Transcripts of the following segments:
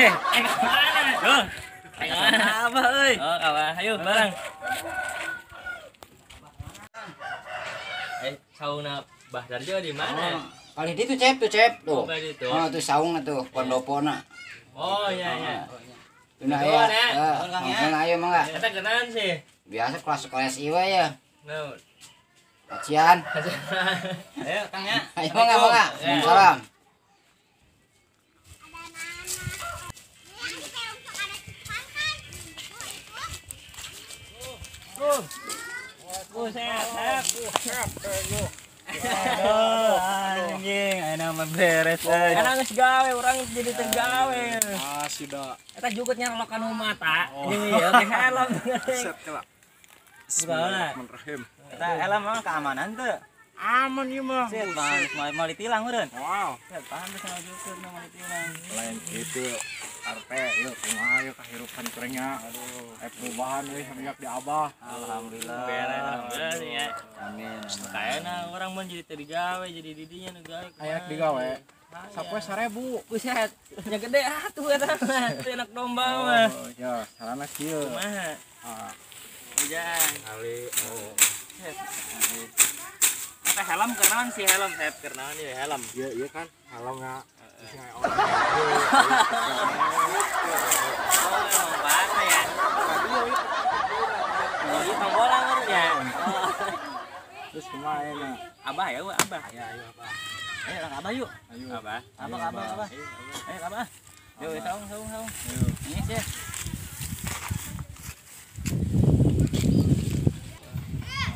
Mana? Duh. Abah euy. Oh, abah. Ayo bareng. Sauna Bah Darjo di mana? Kali itu Cep, tuh Cep tuh. Oh, oh tuh saung tuh pondopona. Oh iya iya. Tuh nah ya. Langsung ayo mangga. Eta kenalan sih. Biasa kelas-kelas ieu ya. Nah. Kacian. Ayo Kang ya. Ayo mangga mangga. Salam. Buset, buset. Aduh, anjing, ayeuna mah beres euy. Karena geus gawe, urang jadi teu gawe. Ah, sudah. Eta jukutnya lokan mata. Ini ya, teh helm. Set kela. Bismillahirrahmanirrahim. Eta helm mah keamanan teu? Aman ieu mah. Set, mau ditilang meureun. Wow. Set, pantes sama jukut mah mau ditilang. Lain kitu. RT, yuk kumaha yuk kahirupan kurangnya. Aduh, perubahan euy semenjak di Abah. Alhamdulillah. Beres, alhamdulillah sih ya. Amin. Kayakna urang mun jadi teu digawe, jadi didinya nu gawe. Aya digawe. Sapoe 1000. Buset, nya gede atuh eta mah. Teu enak domba mah. Oh, ya, sarana kieu. Kumaha? Ah. Ujang. Kali oh. Eta helm kenaon sih helm, saya kenaon ieu helm. Iya, iya kan helmnya. Oh, emang bahasa ya. Iya, tonggola ya. Terus kumaha enak? Abah ya, abah. Ya, ayo abah. Ayo orang abah yuk. Ayo. Abah. Abah, abah, abah. Ayo abah. Yuk, saung, saung, saung. Ini sih.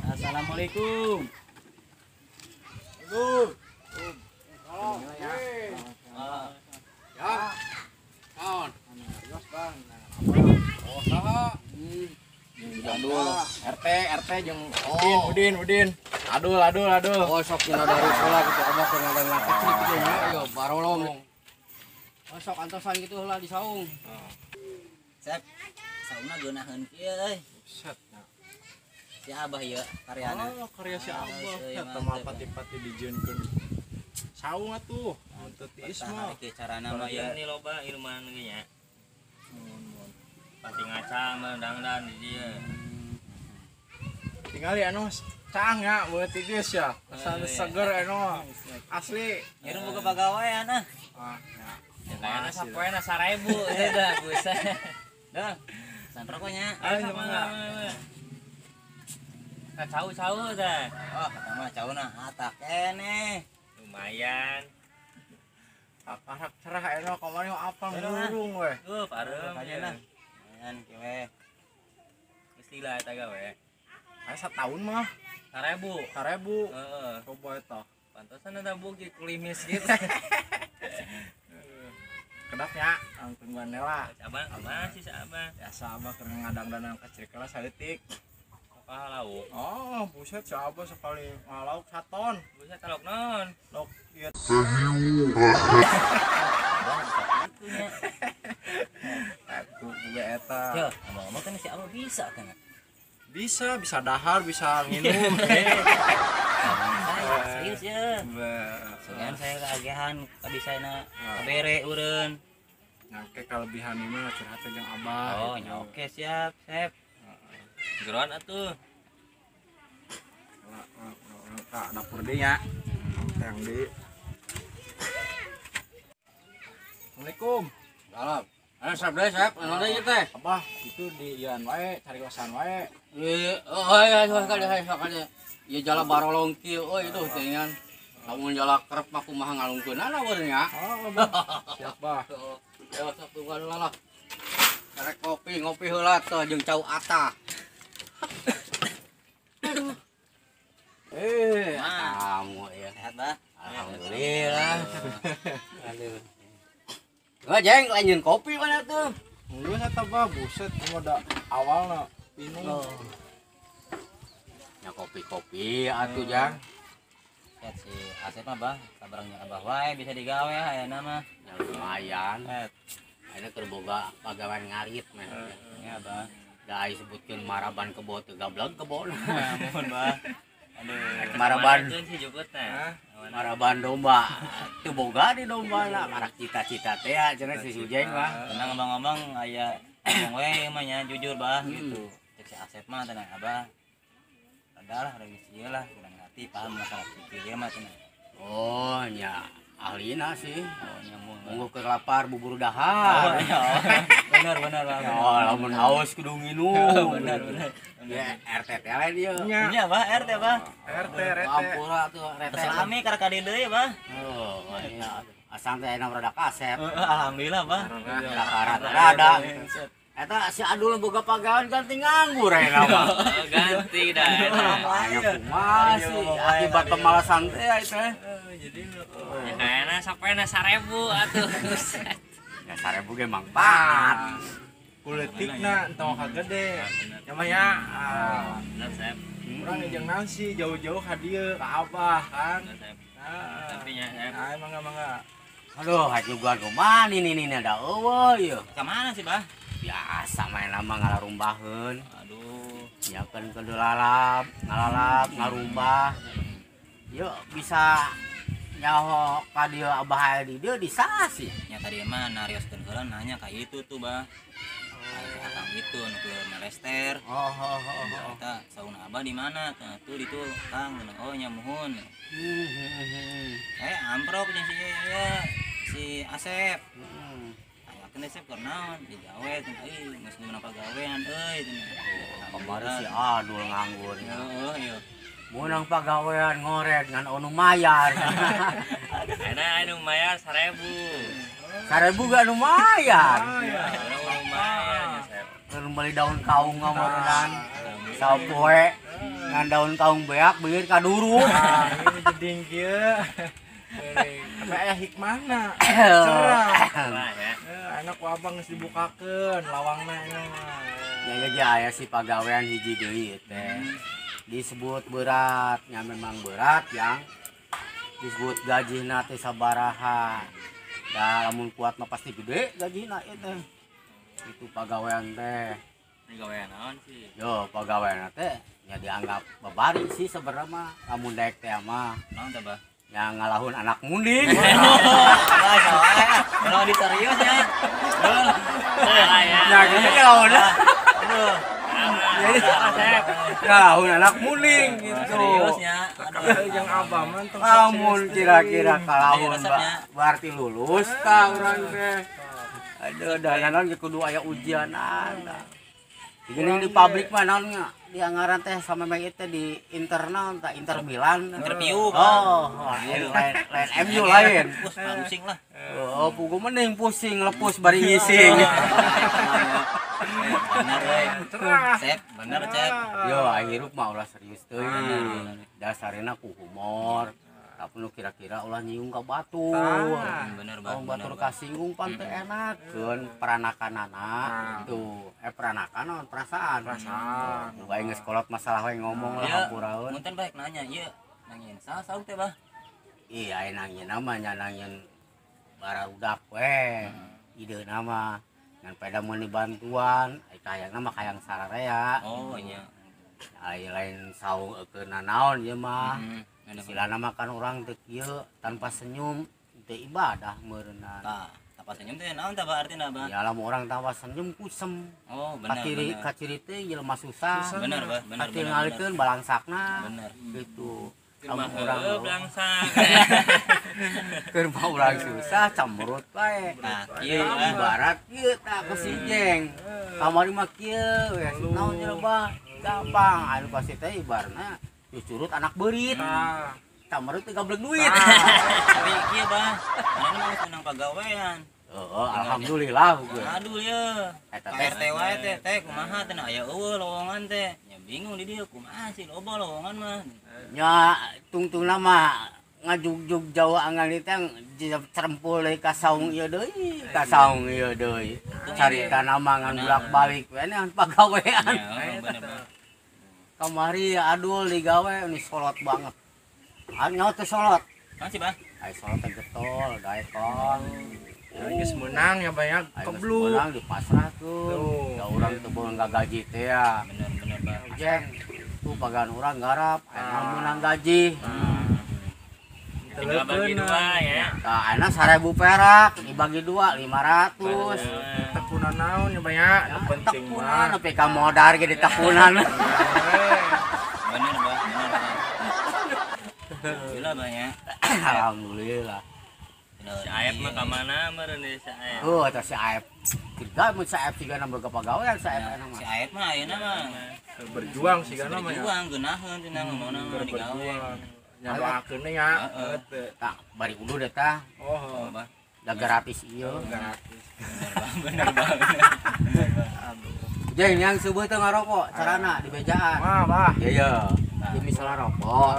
Assalamualaikum. Assalamualaikum. Ya. Naon? Serius, Bang. Oh, saha? Adul. RT, RT jeung Udin, Udin, Udin. Adul, Adul, Adul. Oh, sok cenah dari sekolah gitu abah keur ngadan kecil gitu nya, yo barolong. Oh, sok antosan gitu lah di saung. Sep. Saungna geunaheun kieu euy. Buset. Si Abah ieu karyana. Oh, karya si Abah. Eta mah pati-pati dijieunkeun. Saung atuh, mun teu tiis mah. Kieu carana mah ya. Ini loba ilmuan ge nya. Pati ngaca mah dangdan di dieu. Tingali anu caang nya beut tiis ya. Asa seger anu. Asli. Ngirum boga pagawean ah. Ah, nya. Ya kayana sapoena 1000 eta dah buset. Dah. San rokoknya. Ayo mangga. Nah, cau-cau dah. Oh, kata mah cauna hatak keneh. Lumayan. Akarak cerah enak kamari apa murung we. Tuh, pareum aja lah. Lumayan kieu we. Geus lila eta gawe. Aya sataun mah. 1000. 1000. Heeh. Coba eta. Pantesan eta buki klimis gitu. Kedapnya tungguan lah. Abang abah sih abah. Biasa abah keur ngadang-danang kecil kelas saeutik. Lauk. Oh, buset si abah sekali ngalauk saton. Buset lauk non. Lauk ieu. Aku juga eta. Yo, ngomong-ngomong kan si abah bisa kan? Bisa, bisa dahar, bisa minum. Serius ya. Soalnya saya keagehan kabisana kabere eureun. Nyangke kalebihan ieu mah curhat jeung abah. Oh, nya oke siap, siap. Jeroan atuh. Ka dapur deui nya. Tang deui. Assalamualaikum. Salam. Anu sap deui, sap. Anu deui teh. Abah, itu di ian wae, cari kosan wae. Ieu, oh iya, sok kali, sok kali. Ieu jala barolong kieu euy itu teh. Lamun jala kerep mah kumaha ngalungkeunana eureun nya. Oh, Abah. Siap, Bah. Ya sok tungguan heula lah. Karek kopi ngopi heula teh jeung cau atah. Kamu ya. Sehat, Bah? Alhamdulillah. Aduh. Wah, jeng lanjut kopi mana tuh? Geus eta Bah, buset kumaha da awalna minum. Oh. Ya kopi-kopi atuh, Jang. Sehat si Asep mah, Bah. Kabarangnya Abah wae bisa digawe ayeuna mah. Ya lumayan. Sehat. Ayeuna keur boga pagawean ngarit mah. Ya, Bah. Da aya sebutkeun maraban kebo teu gableg kebona. Ampun, Bah. Aduh. Maraban. Si jukutna. Maraban domba. Teu boga di domba na karak cita-cita teh ya cenah si Sujeng mah. Tenang ngomong-ngomong aya ngomong we mah nya jujur bah gitu. Cek si Asep mah tenang abah. Padahal lagi ieu lah kurang ngerti paham masalah pikir ieu mah tenang. Oh nya ahlina sih. Oh nya mun Munggu keur lapar bubur dahar. Oh, iya. Bener bener bah. Oh, lamun haus kudu nginum. Bener bener. Ya RT teh lain ieu. Nya bah RT bah. RT RT. Ampura tuh RT. Selami karek ka dieu deui bah. Oh, iya. Asang teh enak rada kasep. Alhamdulillah bah. Rada rada. Eta si Adul boga pagawean ganti nganggur ayeuna mah. Ganti dah. Aya kumaha sih akibat pemalasan teh ya teh. Jadi ya kayaknya sampai 1000 atuh. Ya 1000 ge mangpat. Kuletikna entong ka gede. Ya mah ya. Bener Sep. Urang jeung naon sih jauh-jauh ka dieu ka Abah kan. Tapi nya Sep. Ah mangga mangga. Aduh, haji gua kumaha ini ini ada eueuh ieu. Ka mana sih, Bah? Biasa main lama ngalarumbaheun. Aduh, nyiapkeun ke lalap, ngalalap, ngarumbah. Yuk bisa nyaho ka dieu abah aya di dieu disasi. Nya tadi mah narioskeun heula nanya ka itu tuh, Bah. Ka akang itu nu keur melester. Oh, oh, oh, oh. Eta sauna abah di mana? Tah tuh ditu Kang. Oh nya muhun. Amprok jeung si ieu si Asep. Ayakeun Asep keur naon digawe teh euy geus meunang pagawean euy cenah. Kamari si Adul nganggur. Heeh ieu. Meunang pagawean ngoret ngan anu mayar. Enak anu mayar 1000. 1000 gak anu mayar. Lumayan ya Sep. Keur meuli daun kaung ngamorenan. Sapoe ngan daun kaung beak beuir ka duru. Ah, ini jeding kieu. Apa aya hikmahna? Cerah. Ya. Anak ku abang geus dibukakeun lawangna ieu mah. Ya ya aya si pagawean hiji deui teh. Disebut berat, nya memang berat yang disebut gajina teh sabaraha. Da lamun kuat mah pasti gede gajina ieu teh. Itu pagawean teh. Pagawean naon sih? Yo, pagawean teh nya dianggap babari sih sebenarnya mah lamun daek teh mah. Naon teh, Bah? Yang ngalahun anak munding. Wah, salah. Kalau di serius ya. Ya gitu ngalahun. Aduh. Jadi ngalahun anak munding gitu. Seriusnya. Aduh, jeung abah mah tong lamun kira-kira kalahun berarti lulus ka urang teh. Aduh, da naon ge kudu aya ujianan. Gini di pabrik mah naon nya? Di anggaran teh sama memang itu di internal tak Inter Milan. Interview. Oh, lain lain MU lain. Pusing lah. Oh, pugu mending pusing lepus bari ngising. Bener euy. Cep, bener Cep. Yo, hirup mah ulah serius teuing. Dasarna ku humor. Tapi nu kira-kira ulah nyinggung ka batur. Bener banget. Batur kasinggung pan teu enakeun peranakanana gitu. Peranakan naon perasaan. Perasaan. Buka geus kolot masalah we ngomong lah hampuraeun. Munten baik nanya ieu nangieun saha saung teh, Bah? Iya, aya nangieun mah nya nangieun barudak we. Ideuna mah ngan pada meuli bantuan, ai kahayangna mah kahayang sararea. Oh iya. Ai lain saung eukeun naon ieu mah. Silana makan orang teu kieu tanpa senyum teu ibadah meureunna. Tah, tanpa senyum teh naon tah artina, Bah? Ya lamun orang tanpa senyum kusem. Oh, bener. Kaciri teh jelema susah. Bener, Bah, bener. Kaciri ngalikeun balangsakna. Bener. Gitu. Lamun urang belangsak. Keur mah urang susah cemberut bae. Nah, kieu ibarat kieu tah ku si Jeng. Kamari mah kieu we naon jelema gampang anu pasti teh ibaratna curut anak beurit. Cemberut teh gablek duit. Tapi kieu Bah, mana mah geus menang pagawean. Heeh, alhamdulillah gue. Aduh ye. Eta teh RT wae teh teh kumaha teh aya eueuh lowongan teh. Nya bingung di dieu kumaha sih loba lowongan mah. Nya tungtungna mah ngajugjug Jawa angan teh cerempul deui ka saung ieu deui, ka saung ieu deui. Carita mah ngan bolak-balik we ngan pagawean. Bener bener. Kamari Adul digawe ini solot banget. Nyawa teh solot. Naon sih, Bah? Ai solot teh getol, daekon. Geus meunang ya banyak kebluk. Meunang dipasrahkeun. Da urang teu beunang gaji teh ya. Bener bener, Bah. Jeng, tuh pagan urang garap, aya meunang gaji. Tinggal bagi dua ya. Tah ayeuna 1000 perak dibagi dua 500. Tekunan naon nya banyak, nu penting mah. Tekunan nepi ka modar ge ditekunan. Bener bah, bener bah. Alhamdulillah bah ya. Alhamdulillah. Si Aep mah ka mana meureun deui si Aep. Oh, eta si Aep. Tiga mun si Aep sigana boga pagawean si Aep ayeuna mah. Si Aep mah ayeuna mah berjuang sigana mah ya. Berjuang geunaheun cenah ngomongna mah digawe. Nya doakeun nya. Heeh. Tah bari uduh eta. Oh, bah. Da gratis ieu. Gratis. Bener bah. Aduh. Jeng yang seubeut teu ngarokok carana di bejaan. Mah, bah. Iya ya. Di misalnya rokok,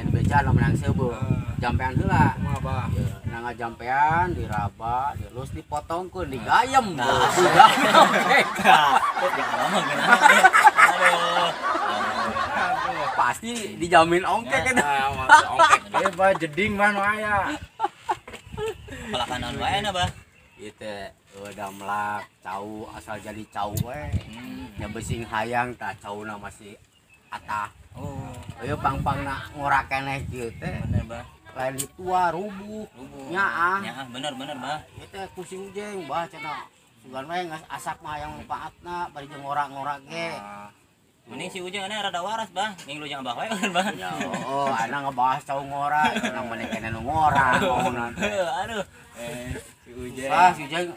di bejaan lamun yang seubeut. Jampean heula. Mah, bah. Ieu na ngajampean diraba, dilus dipotongkeun, digayem. Digayem. Aduh. Pasti dijamin ongkek eta. Ongkek ge bah jeding mah nu aya. Pelakanan wae na bah. Ieu teh udah melak cau asal jadi cau we. Nya besing hayang tah cauna masih atah. Oh. Ieu pang-pangna ngora keneh kieu teh. Bener bah. Lain ditua rubuh. Nyaah. Nyaah bener bener bah. Ieu teh pusing jeung bah cenah. Sugan we geus asak mah hayang manfaatna bari jeung ngora-ngora ge. Mending si Ujang ini rada waras bah, minggu lu jangan bah we kan bah. Ya, oh, ana ngebahas cau ngora, cenah mending keneh nu ngora ngomongna teh. Aduh. Si Ujang. Ah, si Ujang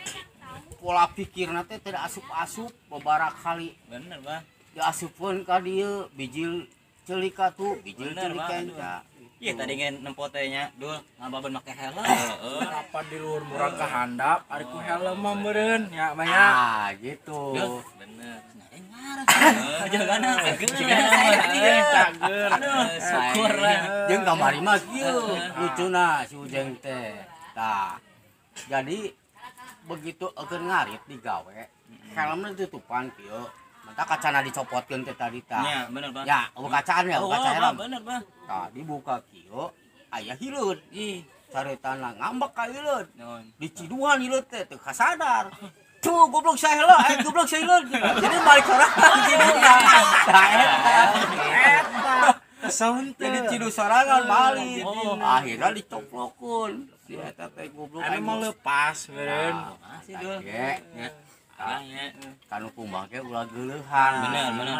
pola pikirna teh tidak asup-asup beberapa kali. Bener bah. Diasupkeun ka dieu bijil ceulik ka tuh, bijil ceulik kenca. Iya tadi ngen nempo teh nya, dul ngababen make helm. Heeh. Apa di luhur murang ka handap, ari ku helm mah meureun nya mah nya. Ah, gitu. Bener. Jagana cager. Syukur lah. Jeung kamari mah kieu lucuna si Ujeng teh. Tah. Jadi begitu eukeun ngarit digawe, helmna ditutupan kieu. Mata kacana dicopotkeun teh tadi tah. Nya, bener bah. Ya, eueuh kacaan ya, eueuh kaca helm. Bener bah. Tah dibuka kieu, aya hileud. Ih, caritana ngambek ka hileud. Naon? Diciduhan hileud teh teu kasadar. Tuh goblok saya heula, goblok saya heula. Jadi balik sorangan ciduna. Tah eta. Eta. Jadi cidu sorangan balik. Akhirnya dicoplokeun. Si eta teh goblok. Anu mah lepas meureun. Masih dul. Ge. Nya. Kanu kumbang ge ulah geuleuhan. Bener, bener.